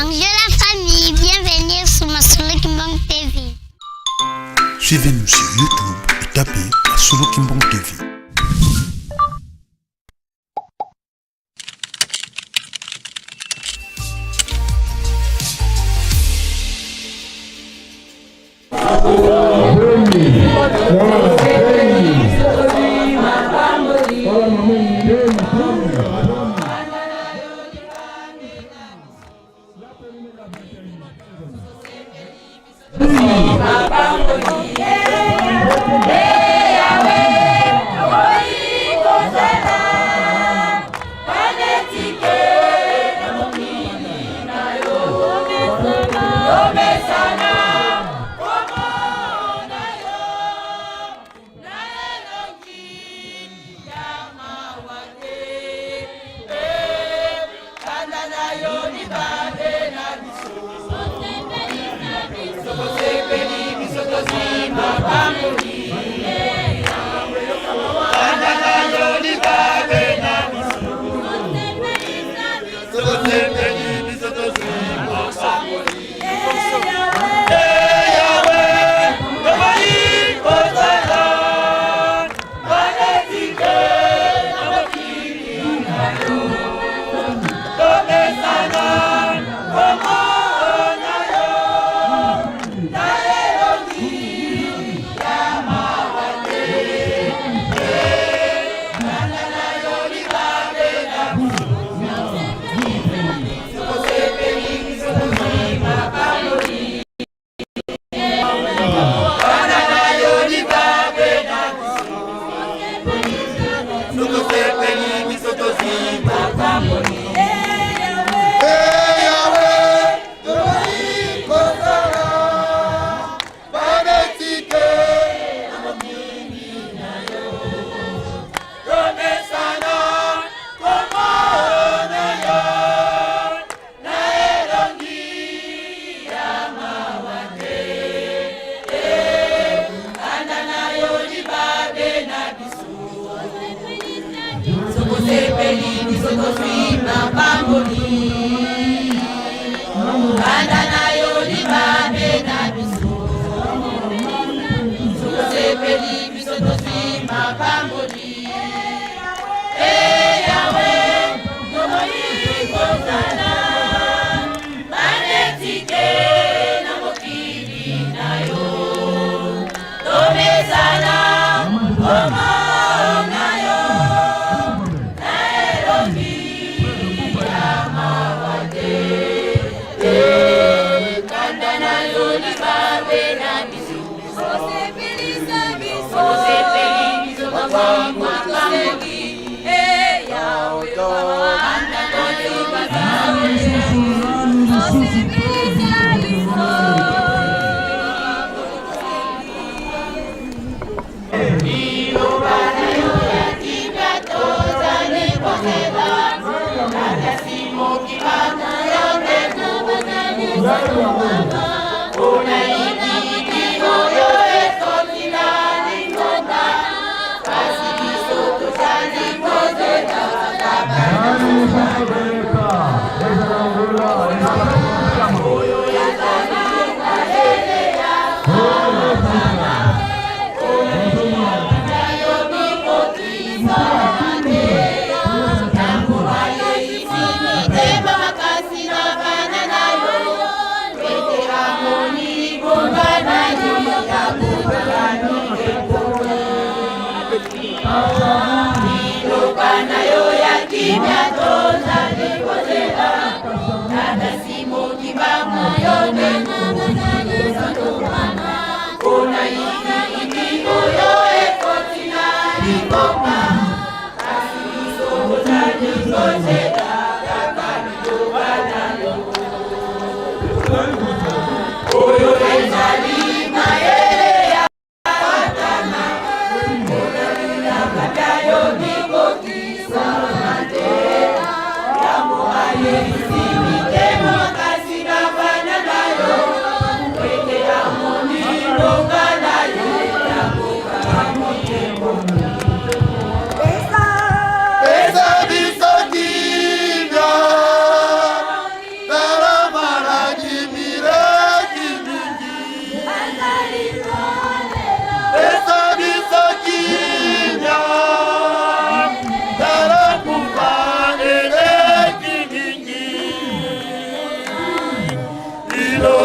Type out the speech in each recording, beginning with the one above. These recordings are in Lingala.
Bonjour la famille, bienvenue sur Masolo Kimbang TV. Suivez-nous sur YouTube et tapez Masolo Kimbang TV.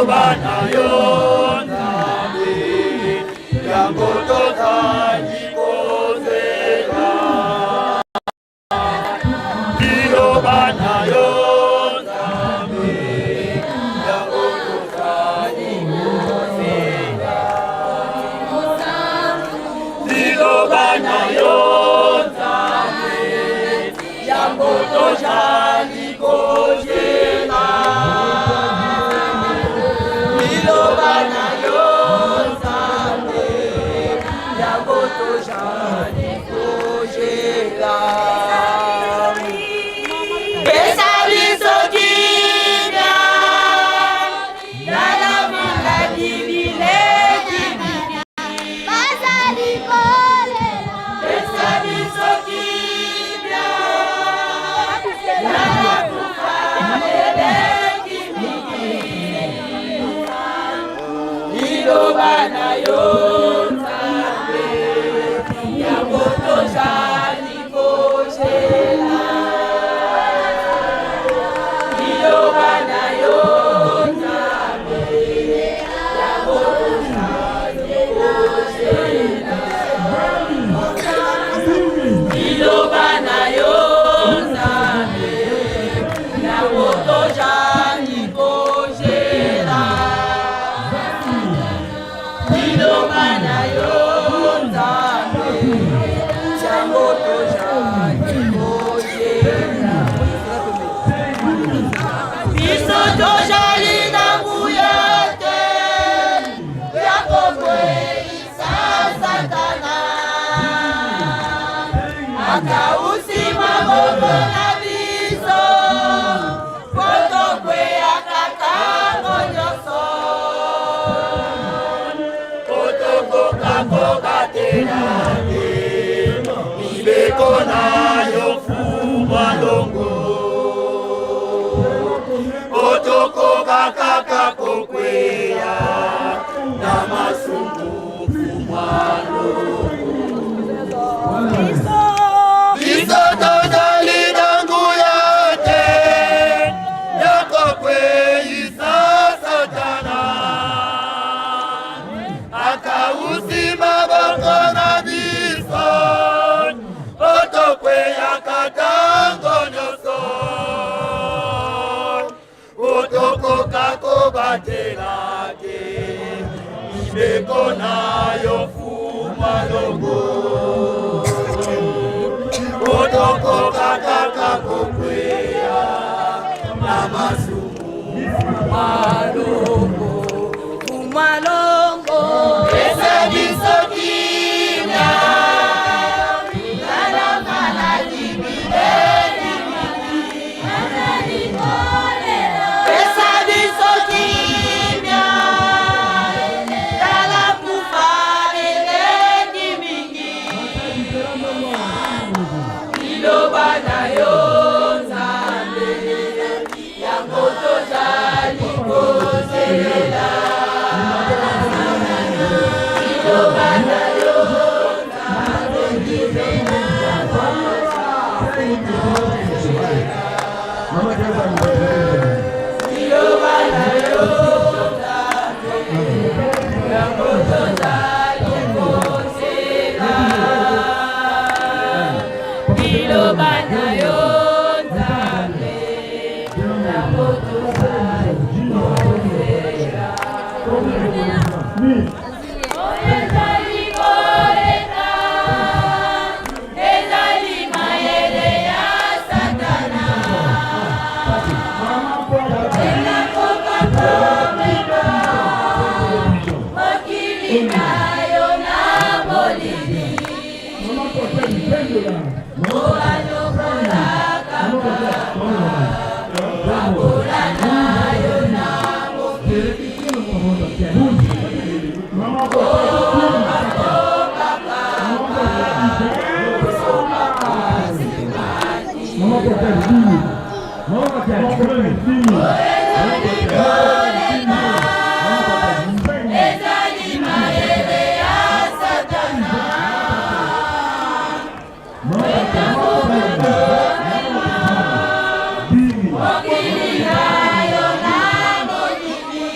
Liloba na yo Nzambe, yango tozali kozela. Liloba na yo Nzambe, yango tozali kozela. Liloba na yo Nzambe, yango tozali kozela. Liloba na yo Nzambe, yango tozali kozela. Pesa biso kimia, tala maladi bileki. Bazali kolela. Pesa biso kimia, tala kufa eleki mingi. Liloba na yo Nzambe, yango tozali kozela. Liloba na yo Nzambe, yango tozali kozela. Liloba na yo Nzambe, yango tozali kozela. Liloba na yo Nzambe, yango tozali kozela. Biso tozali na nguya te ya kokweyisa Satana. Akausi maboko na biso po tokweyaka tango nyonso. Otokoka kobatela te mibeko na yo Mfumu Longo, otokoka kaka kokweya na masumu, Mfumu Longo. Biso tozali na nguya te ya kokweyisa Satana. Akausi maboko na biso, otokweyaka ntango nyonso. Otokoka kobatela te mibeko na yo, Mfumu Longo, otokoka kaka kokweya na masumu. Malongo, Malongo, pesa biso kimia, tala maladi bileki. Bazali kolela. Pesa biso kimia, tala kufa eleki mingi. Liloba na yo Nzambe, yango tozali kozela. Liloba na yo Nzambe, yango tozali kozela. Liloba na yo Nzambe, yango tozali kozela. Liloba na yo Nzambe, yango tozali kozela. Ezali koleka, ezali mayele ya Satana. Enakoka komema mokili na yo na molili. Oanyokolaka kabola na yo na mokili. Ezali koleka, ezali mayele ya Satana. Enakoka komema mokili na yo na molili.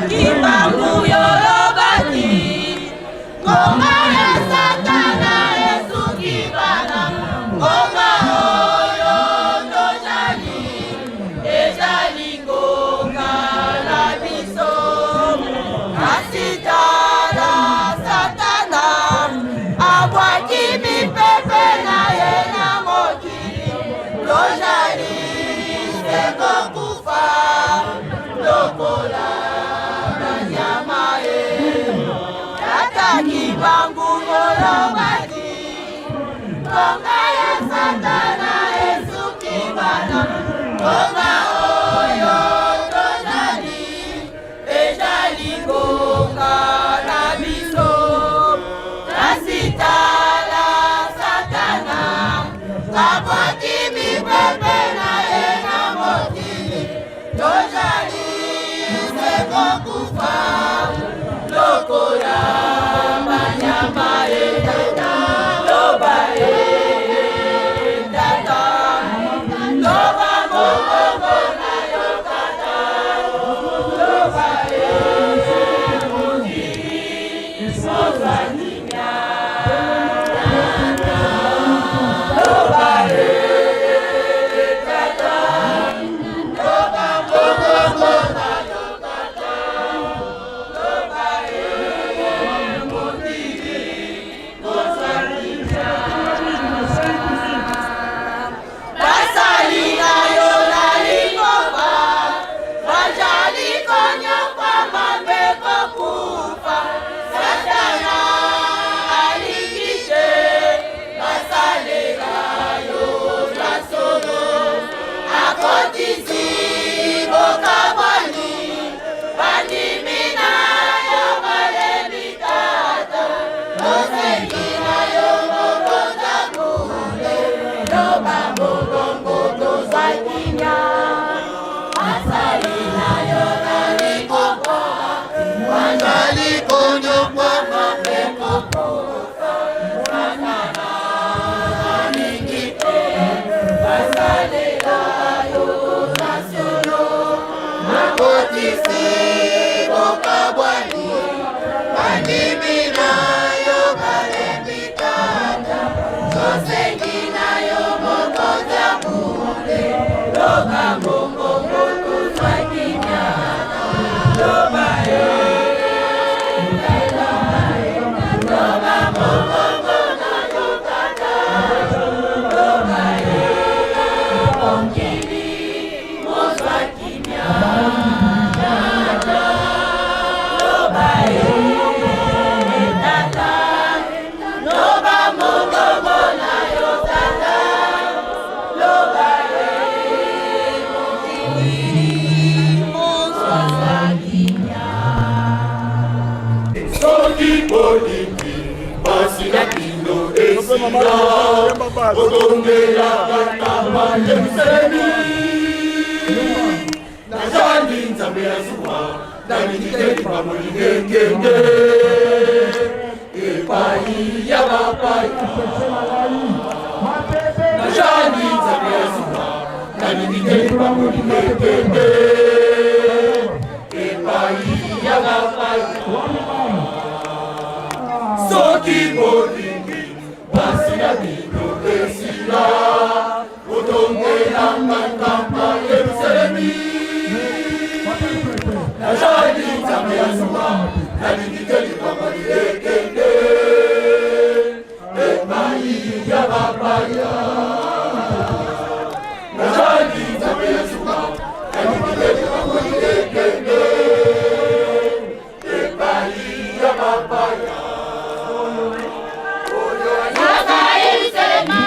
Kimbangu yolobaki ngonga ya Satana esuki bana ngonga oyo tozali ezali ngonga na biso kasi tala Satana abwaki mipepe na ye na mokili tozali se kokufa lokola banyama ye tata Kimbangu olobaki ngonga ya Satana esuki bana ngonga oyo tozali ezali ngonga na biso kasi tala Satana abwaki mipepe na ye na mokili tozali se kokufa lokola banyama ye tata loba ye tata loba mongongo na yo tata loba ye mokili mozwa kimia loba ye tata loba mongongo na yo tata loba ye mokili mozwa kimia basali na yo na lingomba bazali konyokwama mpe kokufa Satana alingi te basalela yo na solo akotisi bokabwani bandimi na yo balemi tata tosengi na yo mokonza bule loba mongongo tozwa kimia basali na yo na lingomba bazali konyokwama mpe kokufa Satana alingi te basalela yo na solo akotisi bokabwani bandimi na yo balembi tata tosengi na yo mokonza bule loba mongongo tozwa kimia loba ye loba mongongo na yo tata loba ye mokili mozwa kimia tata loba ye tata loba mongongo na yo tata loba ye mokili mozwa kimia Soki bolingi pasi na bino esila botongelaka nkamba Yerusalemi nazali Nzambe ya zuwa nalingi te lipamboli ekende epai ya bapaya nazali Nzambe ya zuwa nalingi te lipamboli ekende epai ya bapaya soki bolingi pasi na bino esila botongelanga nkamba Yerusalemi nazali Nzambe ya zuwa nalingi te lipamboli ekende epai ya bapaya nazali Nzambe ya zuwa nalingi te lipamboli ekende epai ya bapaya. Naka Yerusalemi,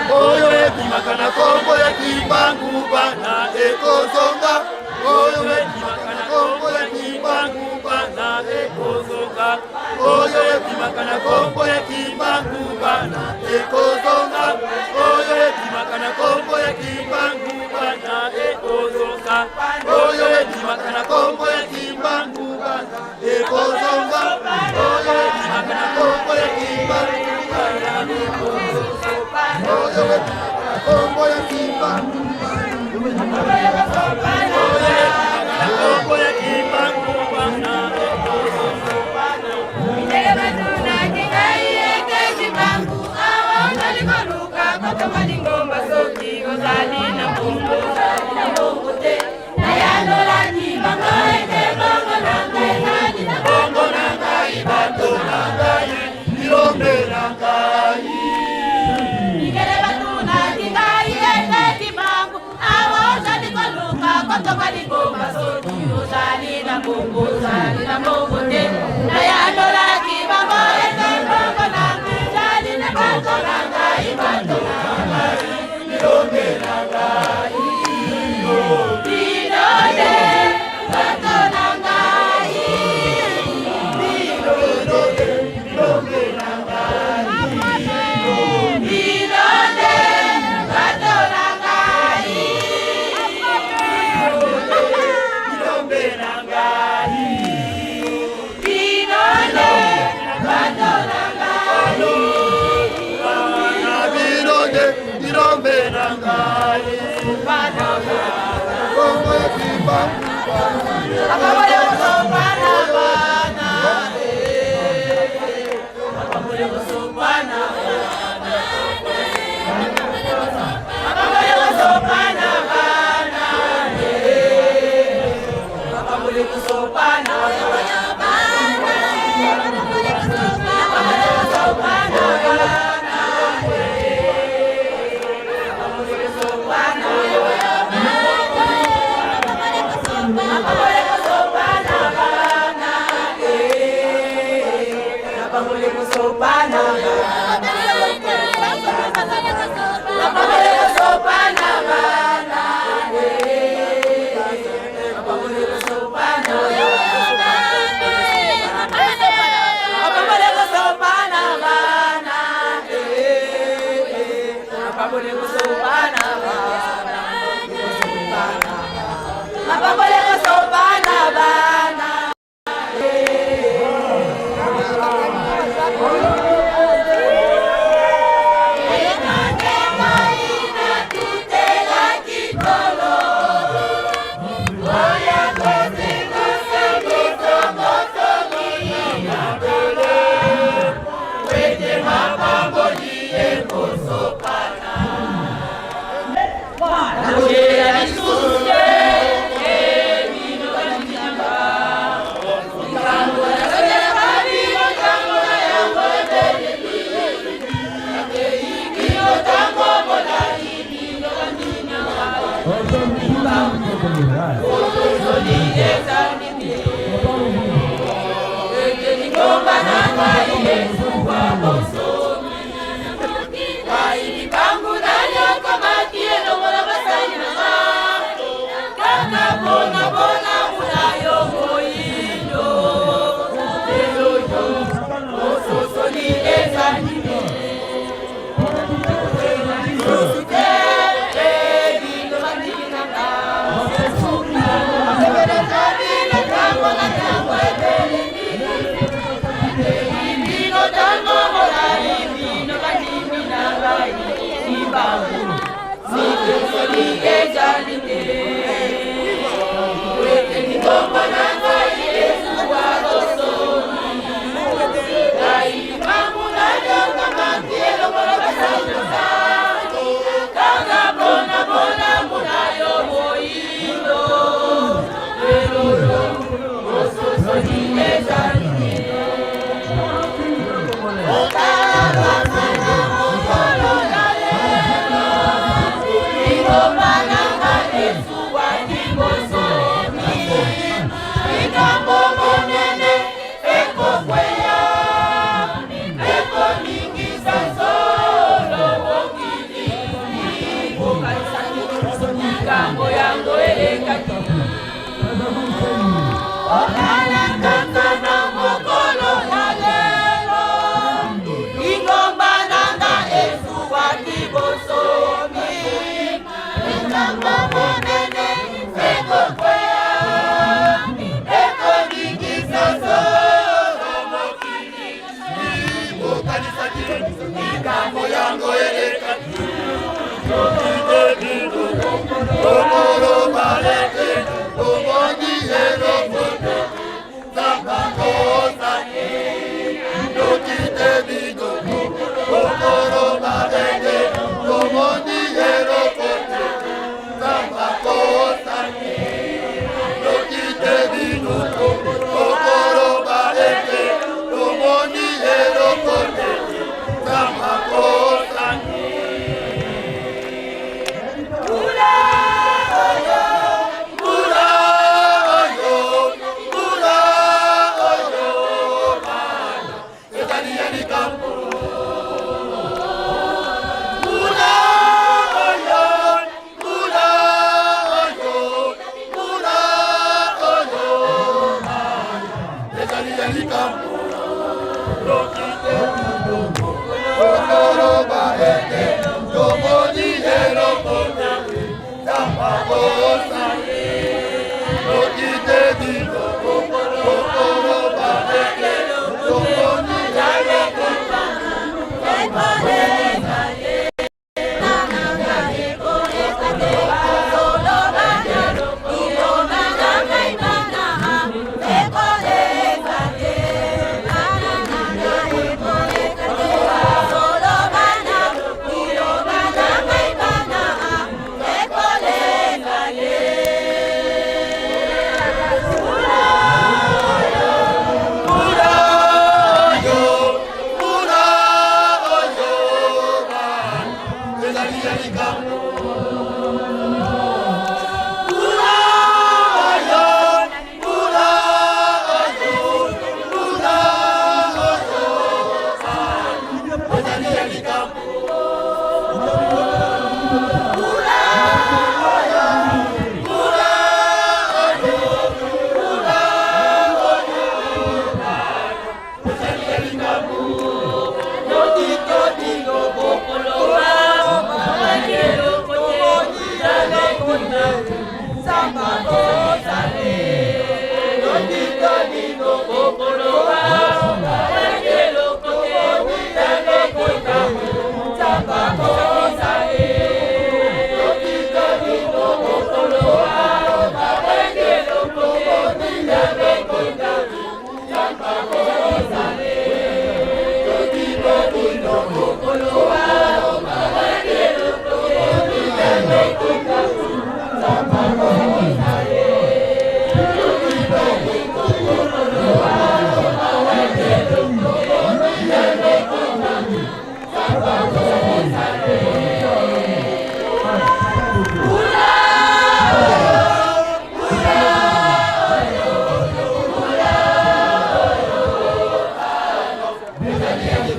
Oyo ebimaka na kombo ya Kimbangu bana ekozonga. Oyo ebimaka na kombo ya Kimbangu bana ekozonga. Oyo ebimaka na kombo ya Kimbangu bana ekozonga. Oyo ebimaka na kombo ya Kimbangu bana ekozonga. Oyo ebimaka na kombo ya Kimbangu bana ekozonga. Oyo ebimaka na kombo ya Kimbangu bana ekozonga. Oyo ebimaka na kombo ya Kimbangu kombo ya Kimbangu bana Bongo na ngai, bato na ngai, bilombe na ngai.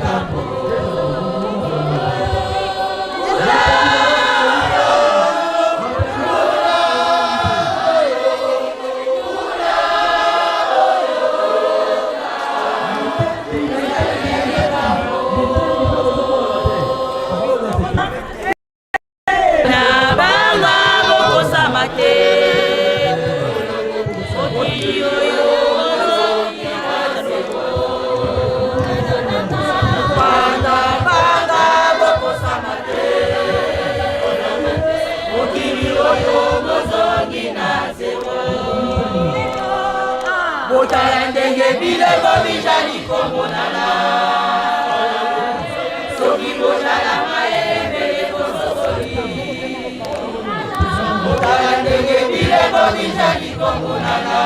likambo. Na banga bokosama te mokili oyo banga banga bokosama te mokili oyo bozongi na zero botala ndenge bileko bijali komonana soki bozala mayele mbele bososoli botala ndenge bileko bizali komonana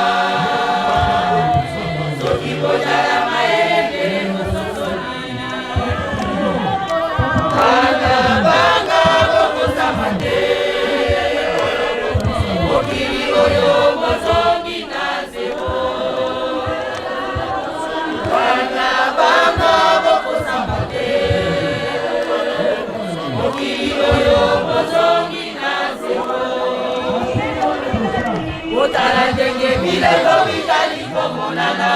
soki bozala mayele mbele bososoli banga banga bokosama te mokili oyo bozongi na zero banga banga bokosama te mokili oyo bozongi na zero botala ndenge bileko bizali komonana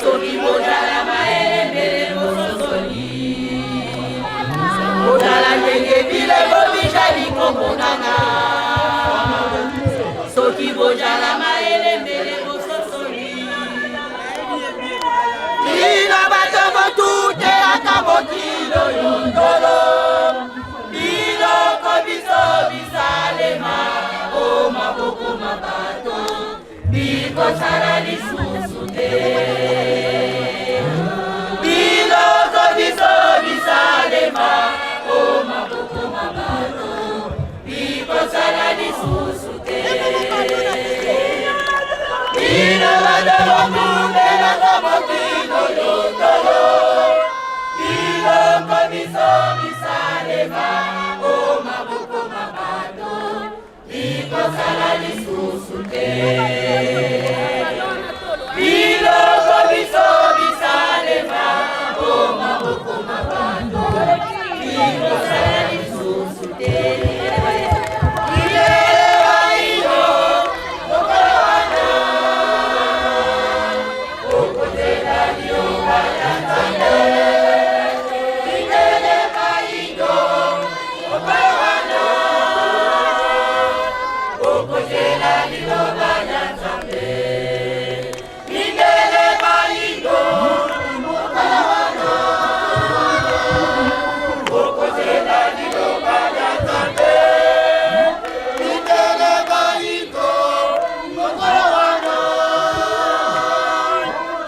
soki bozala mayele mbele bososoli botala ndenge bileko bizali komonana soki bozala mayele mbele bososoli bino bato botutelaka mokili oyo ndolo biloko biso bisalema o maboko ma bato bikosala lisusu te biloko biso bisalema o maboko ma bato bikosala lisusu te bino bato botutelaka mokili oyo ndolo biloko biso bisalema o maboko ma bato bikosala lisusu te biloko biso bisalema o maboko ma bato bikosala lisusu te Ilelewa ino mokolo wana okozela liyoka ya Nzambe Ilelewa ino mokolo wana okozela liloba ya Nzambe Ilelewa ino mokolo wana okozela liloba ya Nzambe Ilelewa ino mokolo wana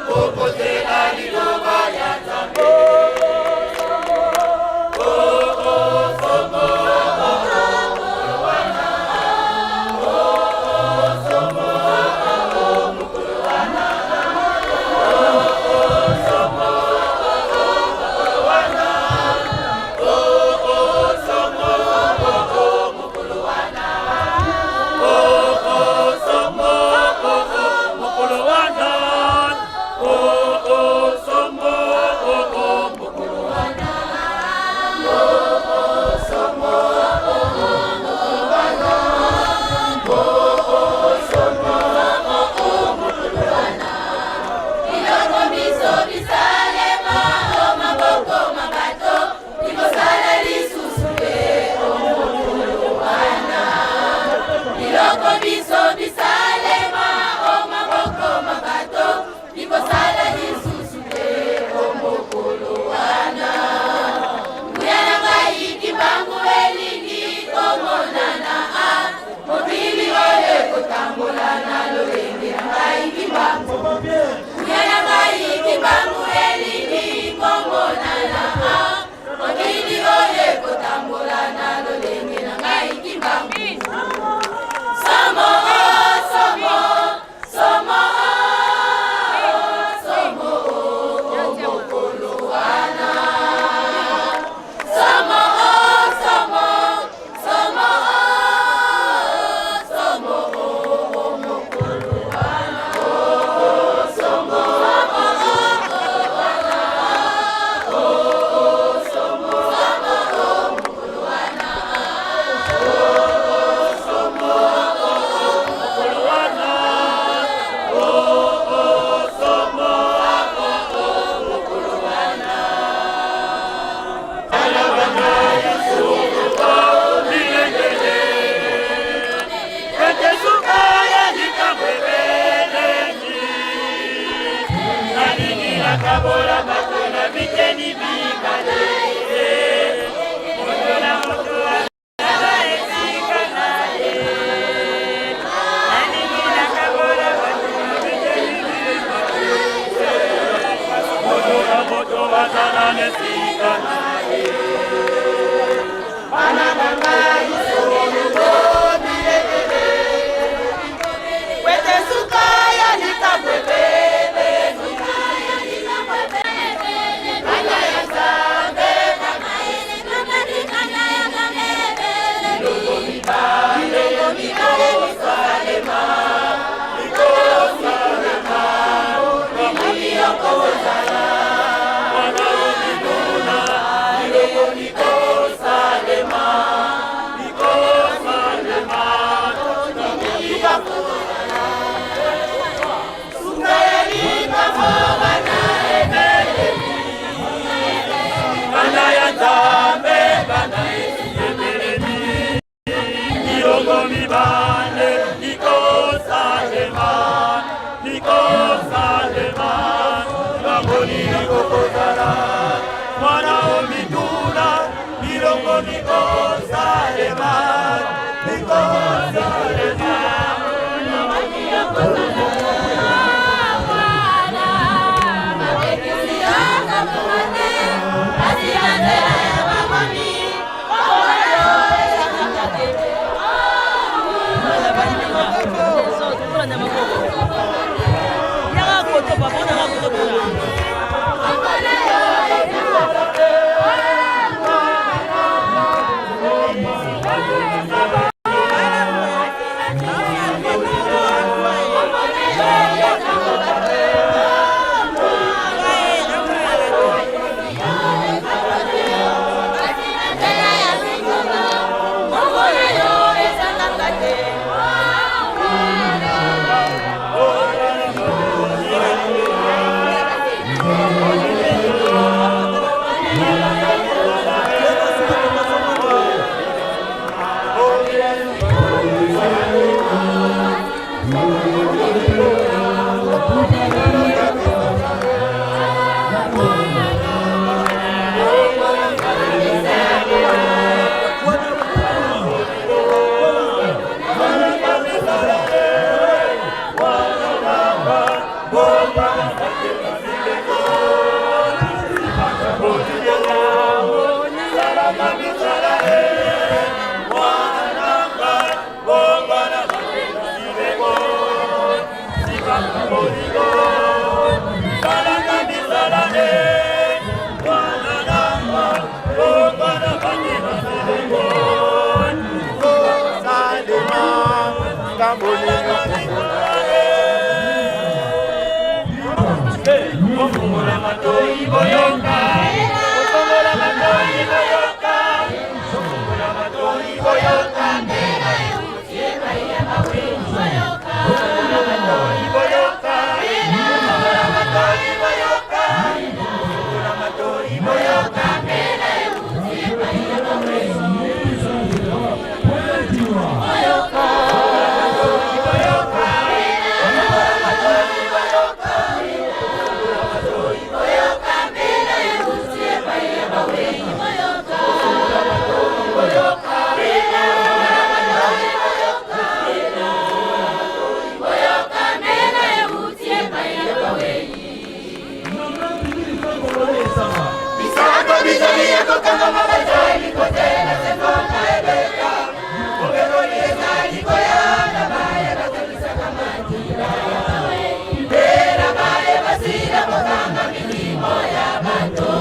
okozela liloba ya Nzambe Mokolo wana, oh, oh. nakabola bato na biteni mibale. Moto na moto azala esika na ye. Nalingi nakabola bato na biteni mibale. Moto na moto azala na esika na ye. Bana na ngai solo bilekele. Wete suka ya likambo ebele. Bana ya Nzambe. Biloko mibale bikosalema, bikosalema, biloko kozala. Mwana omituna, biloko bikosalema, bikosalema, suka ya likambo bana ebelemi. Bana ya Nzambe, bana ebelemi. Biloko mibale bikosalema, bikosalema, ngambo nini kokozala. Mwana omituna, biloko bikosalema, bikosalema. Ofungola matoi boyoka, ofungola matoi boyoka, ofungola matoi boyoka, ofungola matoi boyoka, ofungola matoi boyoka, ofungola matoi boyoka. Bisaka bizali ya kokangama, bazali kozela se ngonga ebeta. Mobekoli ezali koya na baye bakanisaka makila mpe na baye basila kokanga milimo ya bato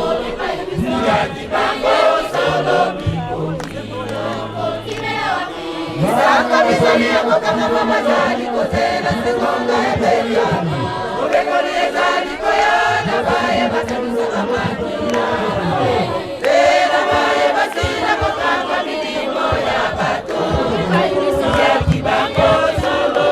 yaki bango solo bisaka bizali ya kokangama, bazali kozela se ngonga ebeta. Mobekoli ezali koya na baye bakanisaka makila mpe na baye basila kokanga milimo ya bato yaki bango solo.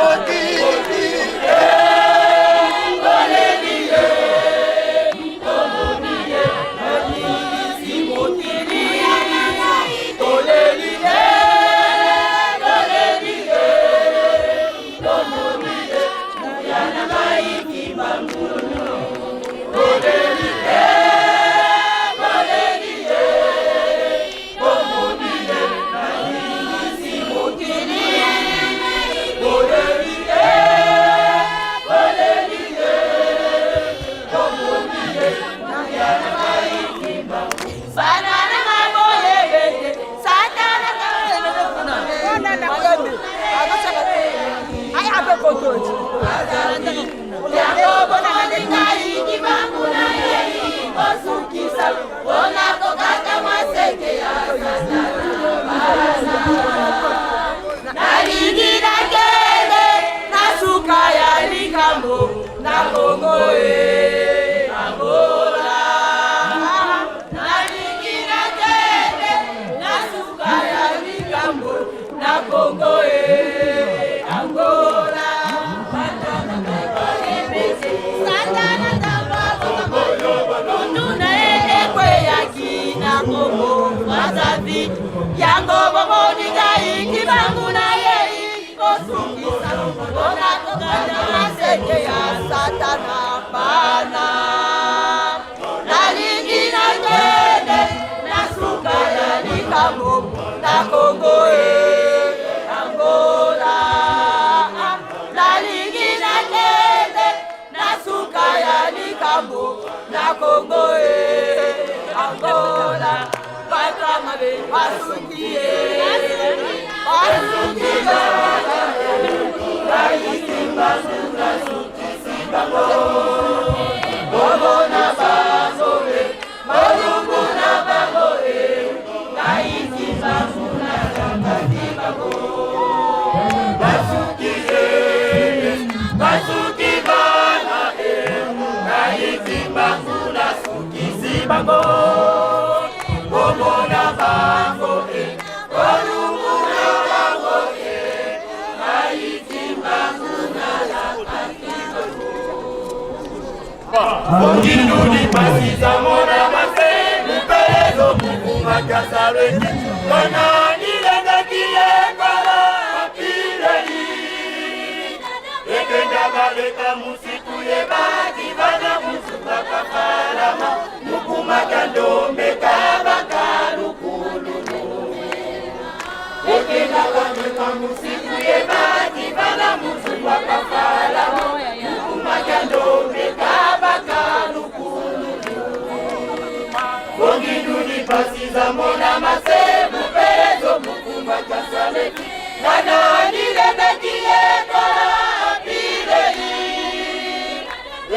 mokili. Nalingi nakende na suka ya likambo na Kongo e Angola. Nalingi nakende na suka ya likambo na Kongo e Angola. Satana mutu na ye ekweyaki na Kongo Brazzaville. Yango bomoni ngai Kimbangu na ye kosukisa mpona kokata maseke ya Satana bana. Nalingi nakende na suka ya likambo na Kongo e Angola. Nalingi nakende na suka ya likambo na Kongo e Angola. Bato ya mabe basuki ye, basuki Basuki bana e, ngai Kimbangu nasukisi bango. Komona bango e, kolungu na bango e, ngai Kimbangu nalakaki bango. Okinduli pasi zamona mase, mupelezo mukumakasalweki, kana nilendaki ekala apilei. Ekenda baleka musiku yebaki bana musuka kafalama mukumaka ndombe kabaka lukululu. Ekenda baleka musiku yebaki bana musuka kafalama mukumaka ndombe kabaka lukululu. Onginduli pasi zamona mase mupelezo mukumaka saleki nana nilendaki ekola apilei.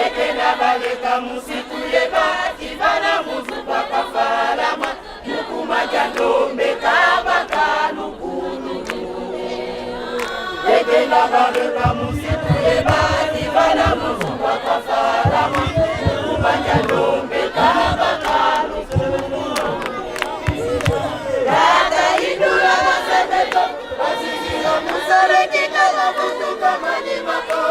Ekenda baleka musiku yebaki bana muzuka kafalama mukumaka ndombe kabaka lukululu. Ekenda baleka musiku yebaki bana muzuka kafalama mukumaka ndombe kabaka lukululu. Tata indula masebeto basizila musaleki kala mutuka manimako.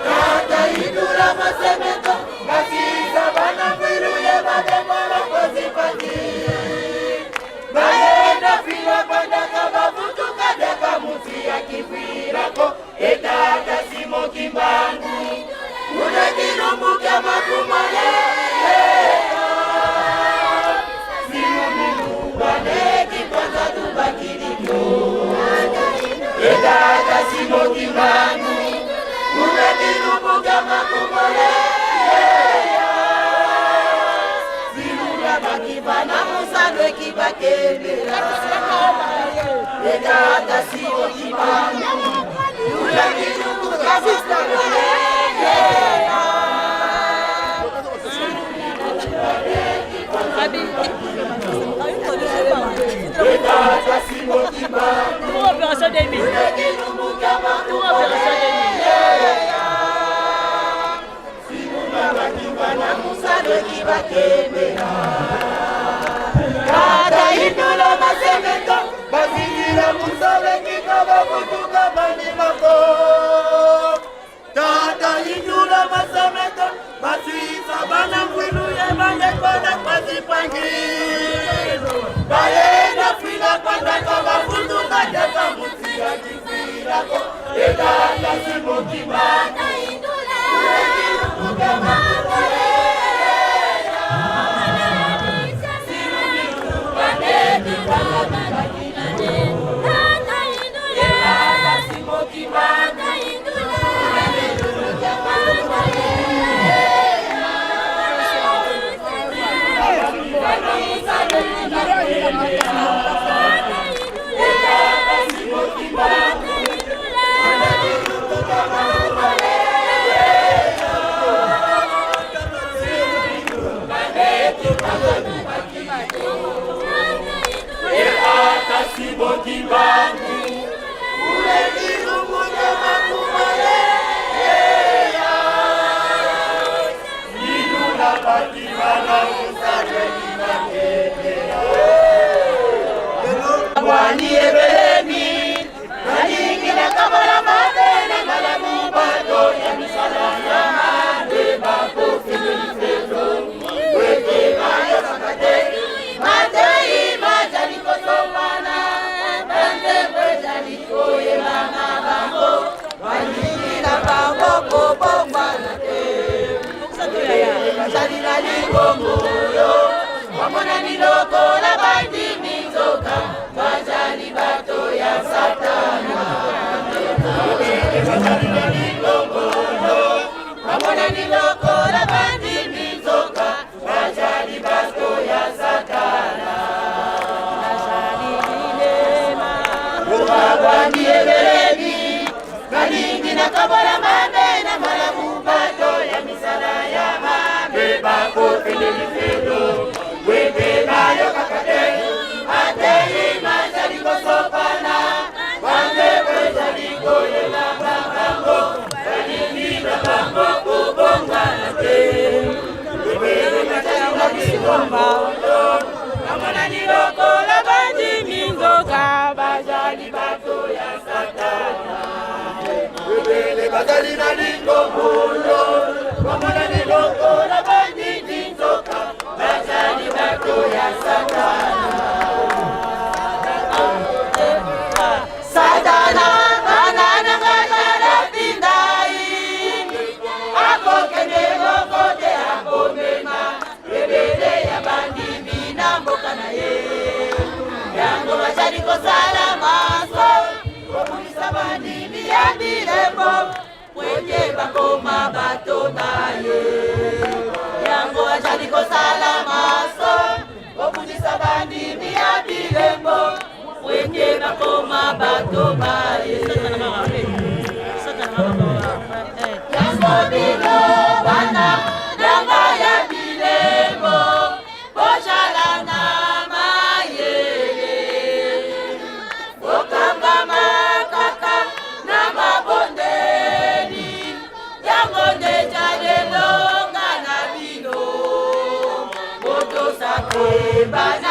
Tata indula masebeto basiza bana mwilu ye bademolo kozipati. Bayenda fila bandaka bavutuka daka muti ya kivwirako etata Simo Kimbangu unakilumbuka makumale. Etata Simo Kimbangu unakilumbuka makumale. Zilula bakivana musano ekibakembela. Etata Simo Kimbangu unakilumbuka makumale. Etata Simo Kimbangu Tour opération 2000. Tour opération 2000. Tata indula masemeto bazingira musalekika bavutuka bandimako tata indula masameka basisa bana ngwilu ye bandekona kwazipangilo bayenda fila kwandaka bafunduka teka mutia kifilako etata simokima Bye.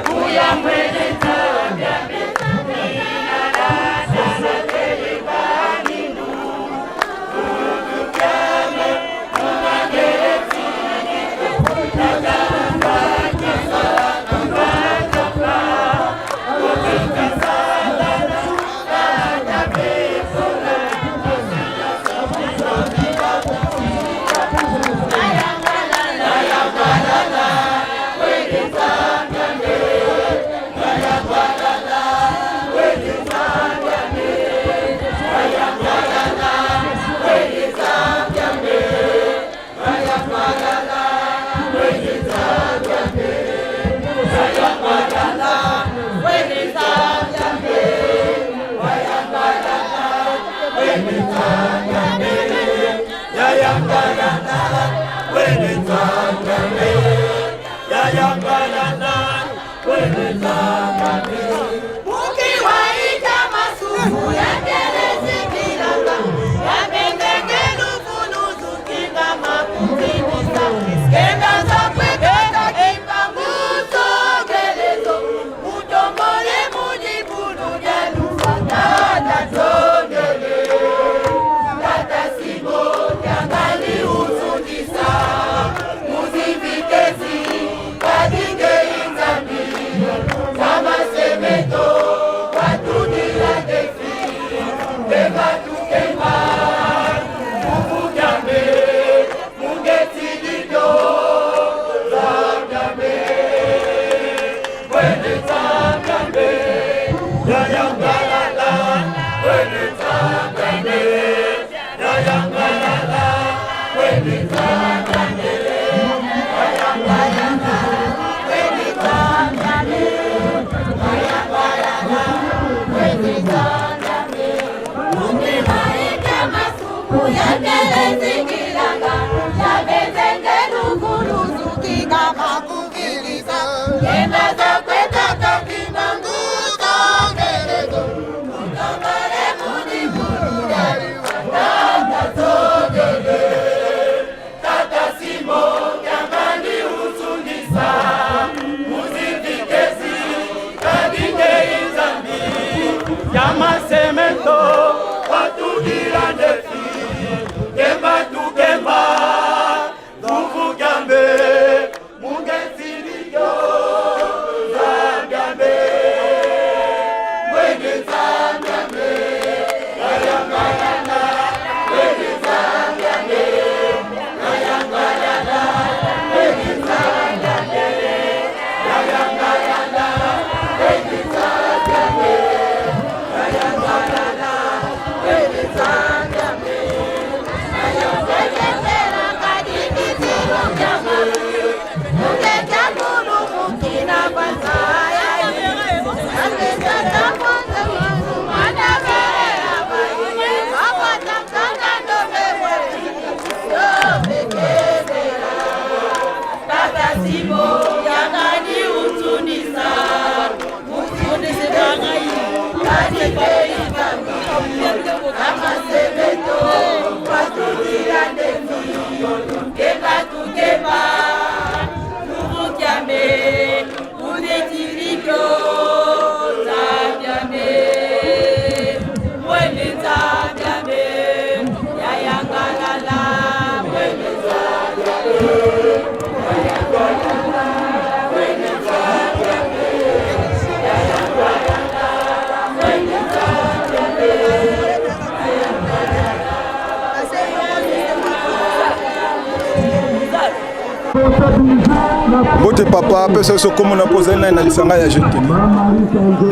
Kuya mwene. Mbote papa, pesa biso kombo na mpo ozali nani na lisanga ya jeune tele.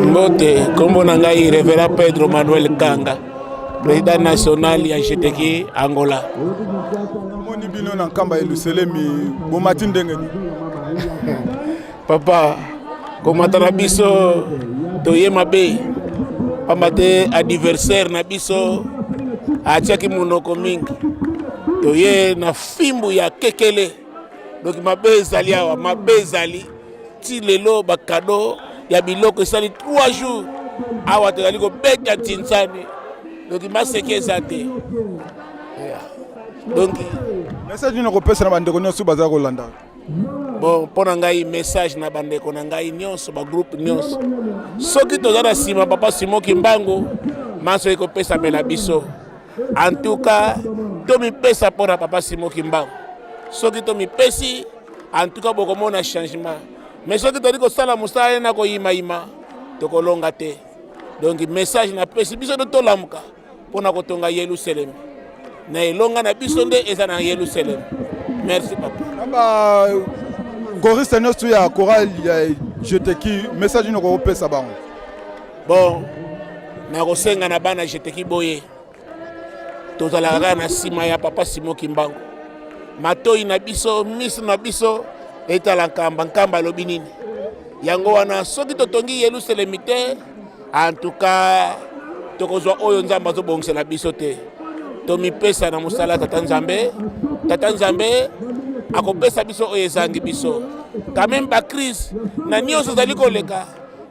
Mbote, kombo na ngai Reverend Pedro Manuel Kanga, président national ya GTK Angola. Namoni bino na nkamba ya Yelusalemi, bomati ndenge nini? Papa, komata na biso toye mabe pamba te adversaire na biso atiaki monoko mingi, toye na fimbu ya kekele. Donc mabe ezali awa, mabe ezali ti lelo. Bakado ya biloko esali 3 jours awa, tozali kobeta tinsani, donc maseki eza te. Donc message nini okopesa na bandeko nyonso baza kolanda? Bon, mpo na ngai, message na bandeko na ngai nyonso, bagroupe nyonso, soki toza na nsima papa Simon Kimbangu, manso ekopesamela biso. En tout cas tomipesa mpo na papa Simon Kimbangu. Soki tomipesi, en tout cas bokomona changement. Mais soki tozali kosala mosala ye na koyimayima, tokolonga te. Donc message napesi biso to tolamuka mpo na kotonga Yelusalemi na elonga na biso nde eza na Yelusalemi. Merci papa. Na ba choriste nyonso ya chorale ya Jeteki, message nini okopesa bango? Bon, nakosenga na bana Jeteki boye, tozalaka kaka na nsima ya papa Simon Kimbangu. Matoi na biso, miso na biso etala Nkamba. Nkamba alobi nini? Yango wana soki totongi Yelusalemi te, en tout cas tokozwa oyo Nzambe azobongisela biso te. Tomipesa na mosala ya Tata Nzambe. Tata Nzambe akopesa biso oyo ezangi biso. Quand même bacrise na nyonso ezali koleka,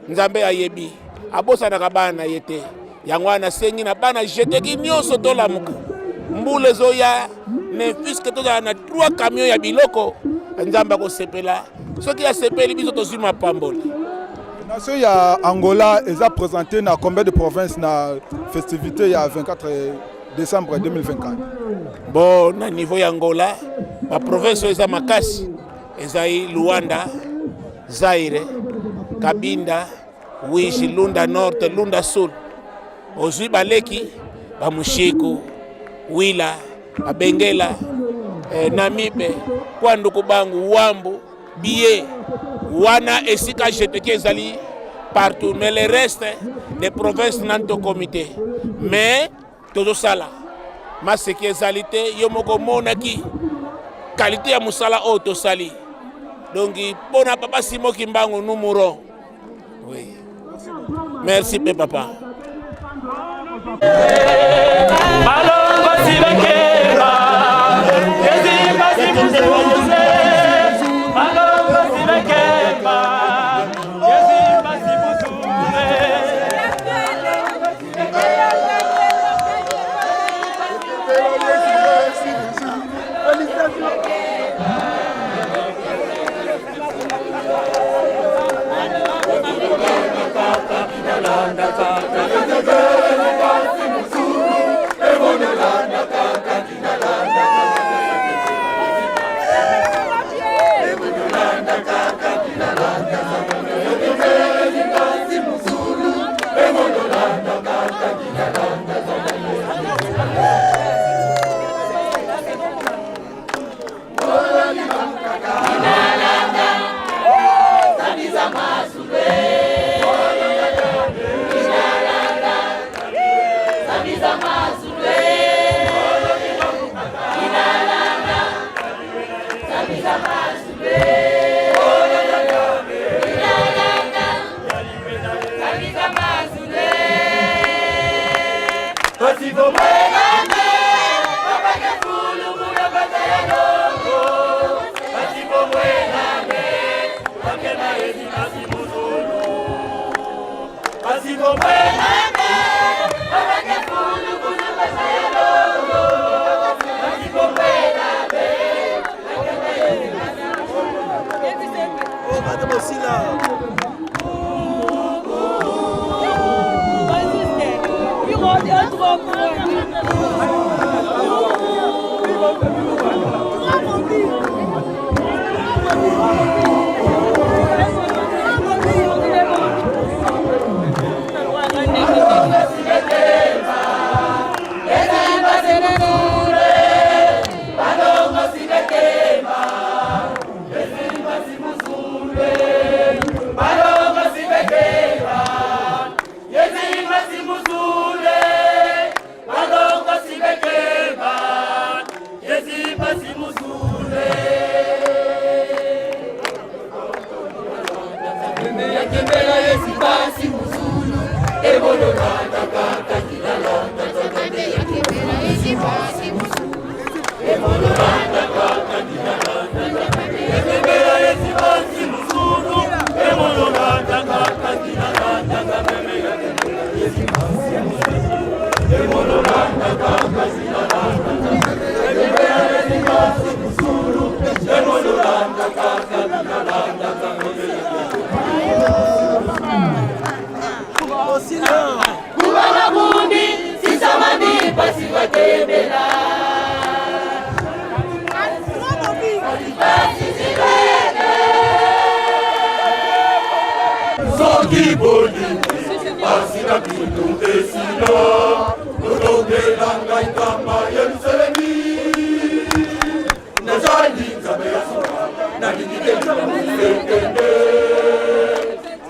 Nzambe ayebi, abosanaka bana na ye te. Yango wana nasengi na bana Jeteki nyonso, tolamuka, mbula ezoya. Ne puisque tozala na 3 camion ya biloko, Nzambe akosepela. Soki asepeli, biso tozwi mapamboli. Nation ya Angola eza présenté na combien de provinces na festivité ya 24 décembre 2024? Bon, na niveau ya Angola, baprovince oyo eza makasi ezali Luanda, Zaire, Kabinda, Wiji, Lunda Norte, Lunda Sul. Ozwi baleki bamushiku, Wila, Babengela, Namibe, Kwanduku, Bangu, Wambu, Biye wana esika Jeteki ezali partout. Mais le reste des provinces nani tokomi te, mais tozosala. Maseki ezali te. Yo moko omonaki qualité ya mosala oyo tosali. Donc mpona papa Simon Kimbangu, nous mourons. Oui, merci mpe papa. Balongosi bakeba. Soki bolingi pasi na bino esila kozongela ngai kamba Yerusalemi nazali Nzambe ya solo nalingi te ekende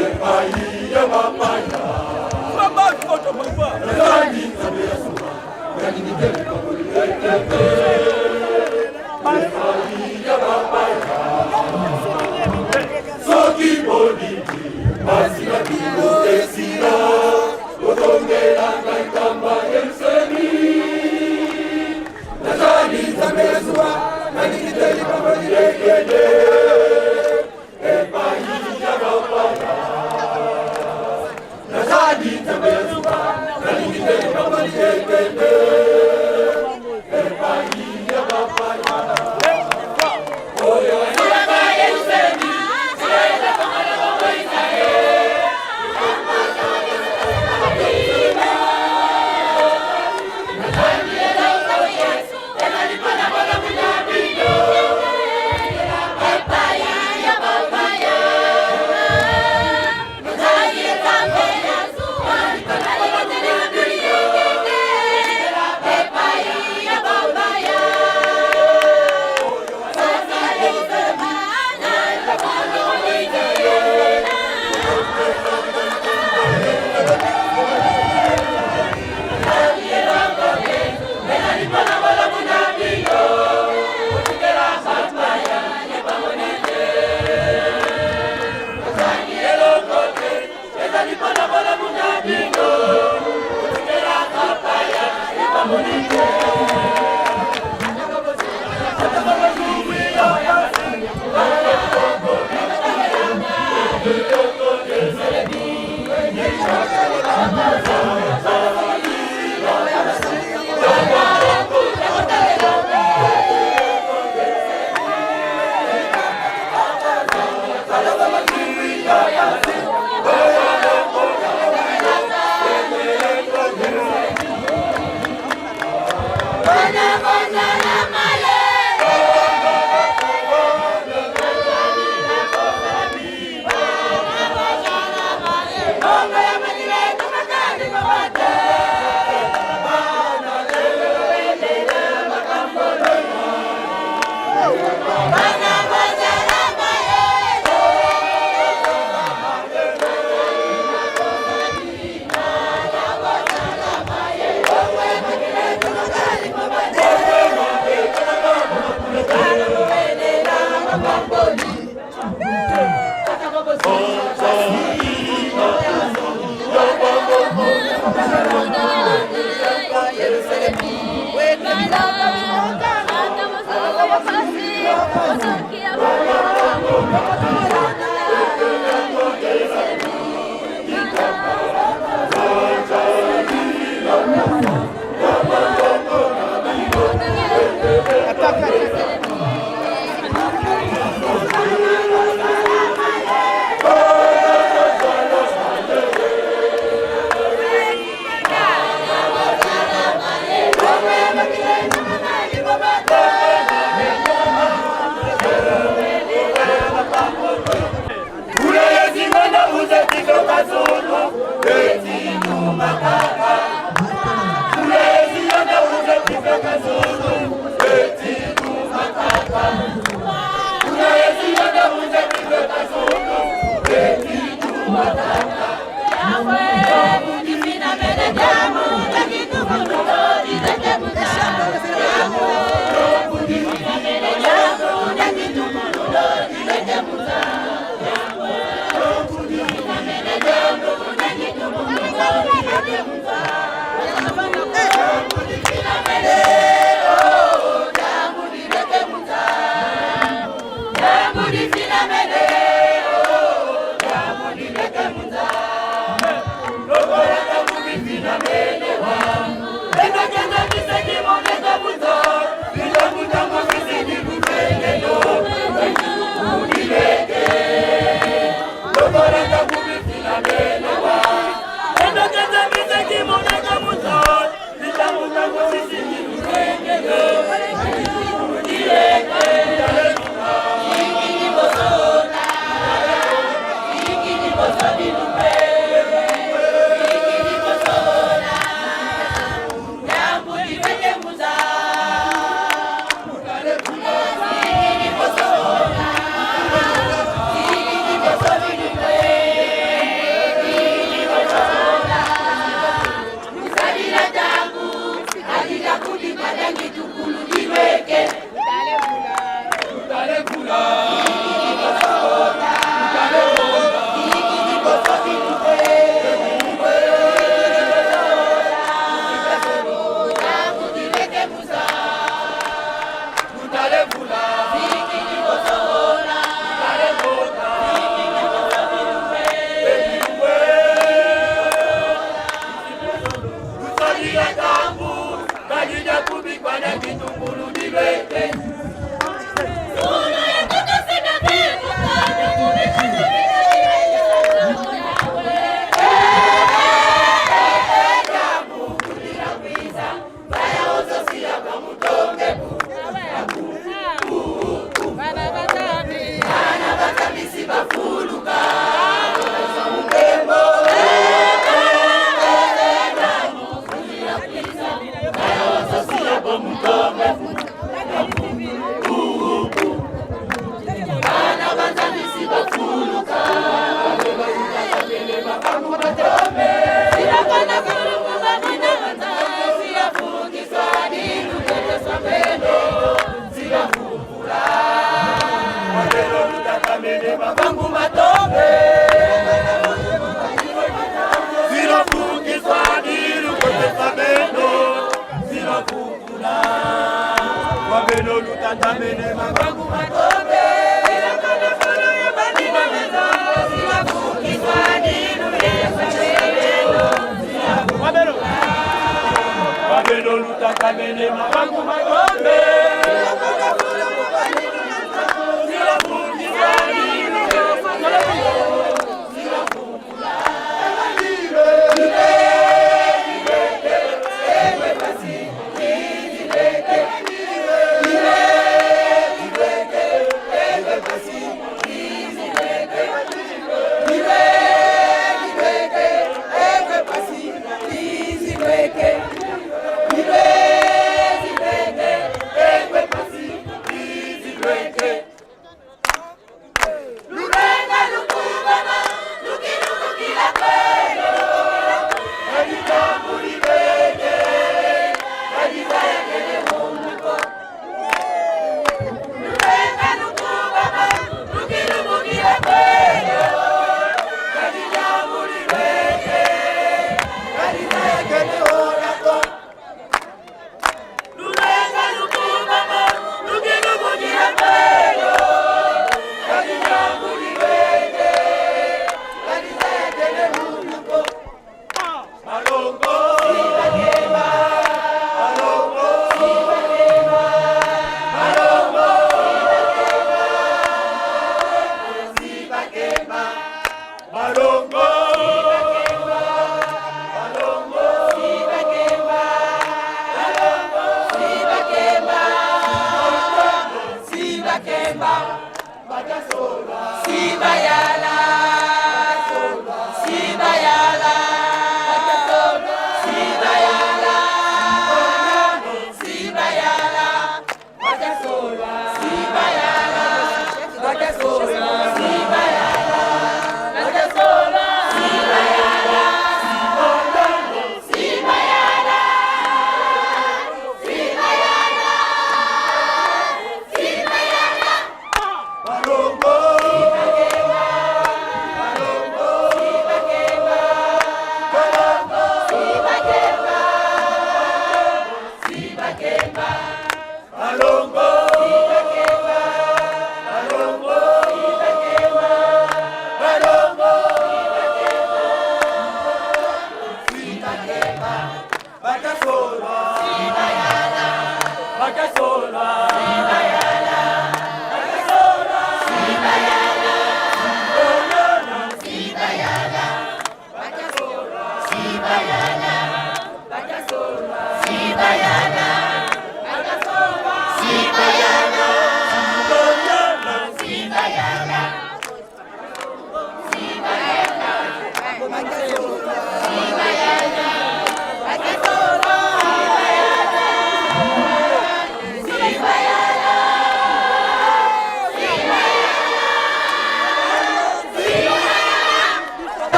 epai ya bapaya nazali Nzambe ya solo nalingi te ekende epai ya bapaya soki bolingi pasi na bino esila kozongela ngai kamba Yerusalemi nazali Nzambe ya zuwa nalingi te likambo liekende epai ya bapaya nazali Nzambe ya zuwa nalingi te likambo liekende epai ya bapaya oyo ayaka Yerusalemi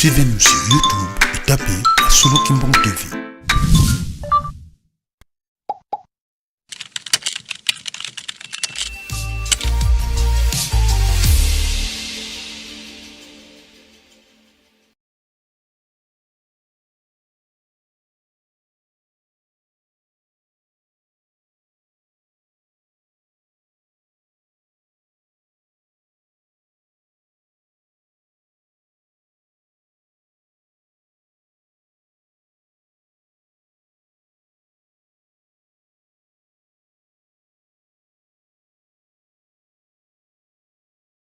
Suivez-nous sur YouTube et tapez Masolo Kimbangu TV.